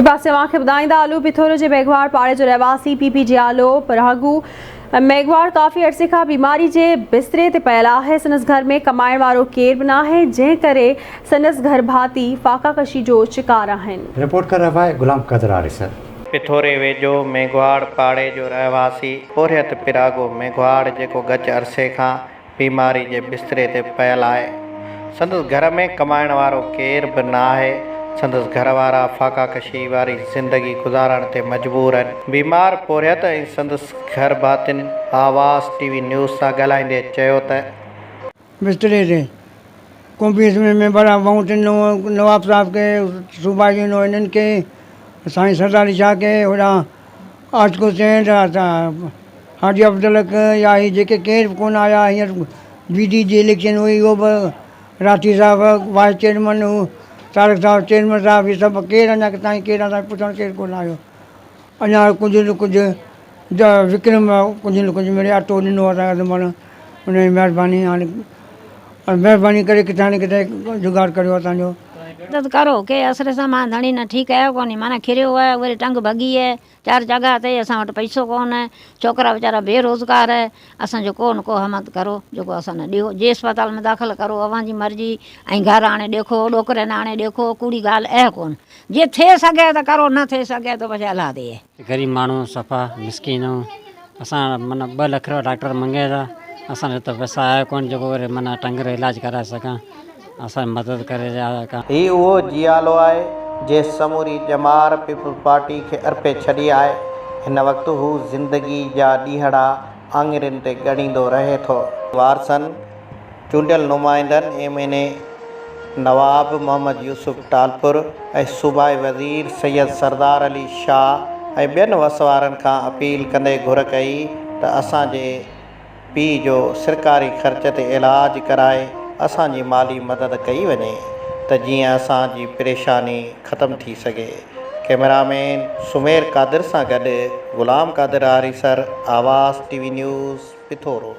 ٻئي پاسي اوهان کي ٻڌائيندا هلون پٿورو جي ميگهواڙ پاڙي جو رهواسي پي پي جيالو پراگو ميگهواڙ ڪافي عرصي کان بيماري جي بستري تي پيل آهي سندس گهر ۾ ڪمائڻ وارو ڪير به ناهي جنهن ڪري سندس گهر ڀاتي فاقا ڪشي جو شڪار آهن. رپورٽ ڪري رهيو آهي غلام قادر آريسر. پٿوري ويجهو ميگهواڙ پاڙي جو رهواسي پورهيت پراگو ميگهواڙ جيڪو ڳچ عرصي کان بيماري جي بستري تي پيل آهي. سندس گهر ۾ ڪمائڻ وارو ڪير به نه آهي. سندس گهر وارا فاقا ڪشي واري زندگي گذارڻ تي مجبور آهن. بيمار پورهيت ۽ سندس گهر ڀاتين آواز ٽي وي نيوز سان ڳالهائيندي چيو ته. بستري تي ڪونپيس ۾ ميمبر وئون ڏنو نواب صاحب کي صوبائي ڏنو هنن کي سائين سردار علي شاهه کي هوڏانهن عاشق حسين حاجي عبدالحق يا هي جيڪي ڪير به ڪونه آيا هينئر بي ڊي جي اليڪشن هئي اهو به راٺي صاحب وائيس چيئرمن هو طارق صاحب چيئرمن صاحب هي سڀ ڪير اڃا تائين ڪير اسان کي پڇڻ ڪير ڪونه آيو اڃا ڪجهه نه ڪجهه وڪرم ڪجهه نه ڪجهه مڙئي اٽو ڏنو اسان کي معنيٰ ان جي مهرباني هاڻي مهرباني ڪري ڪٿان نه ڪٿي جگاڙ ڪريو اسان جو. مدد ڪرو ڪي اسري سان مان ڌڻي نه ٺيڪ آهيو ڪونهي معنيٰ کريو آهي وري ٽنگ ڀڳي آهي چار جڳهه تي اسان وٽ پئسو ڪونه ڇوڪرا ويچارا بي روزگار اسان جو ڪو نه ڪو همت ڪرو جيڪو اسان نه ڏيو جي اسپتال ۾ داخل ڪرو اوهان جي مرضي ۽ گهر آڻي ڏيکو ڏوڪرين آڻي ڏيکو ڪوڙي ڳالهه اهي ڪونه جي ٿئي سگهي ته ڪرو نه ٿئي سگهي ته پڇي الله تي. غريب ماڻهو صفا مسڪين آهيون اسان معنيٰ ٻه لک روپيا ڊاڪٽر منگي ٿا اسان وٽ ته پئسا آهي ڪونه جيڪو وري معنيٰ ٽنگ جو علاج ڪرائي سگهان اسان جي مدد ڪري يا ڪا. هي اهو جيالو آهي جنهن سموري ڄمار پيپلز پارٽي کي ارپي ڇڏي آهي. هن وقت هو زندگي جا ڏينهڙا آڱرين تي ڳڻيندو رهي ٿو. وارثن، چونڊيل نمائندن M N A Nawab Muhammad Yousuf Talpur ۽ صوبائي وزير سيد سردار علي شاهه ۽ ٻين وس وارن کان اپيل ڪندي گهر ڪئي ته اسان جي پيء جو سرڪاري خرچ تي علاج ڪرائي اسان جي مالي مدد ڪئي وڃي ته جيئن اسان جي پريشاني ختم ٿي سگهي. ڪئميرا مين سمير قادر سان گڏ Ghulam Qadir Arisar, Awaz T V news, Pithoro.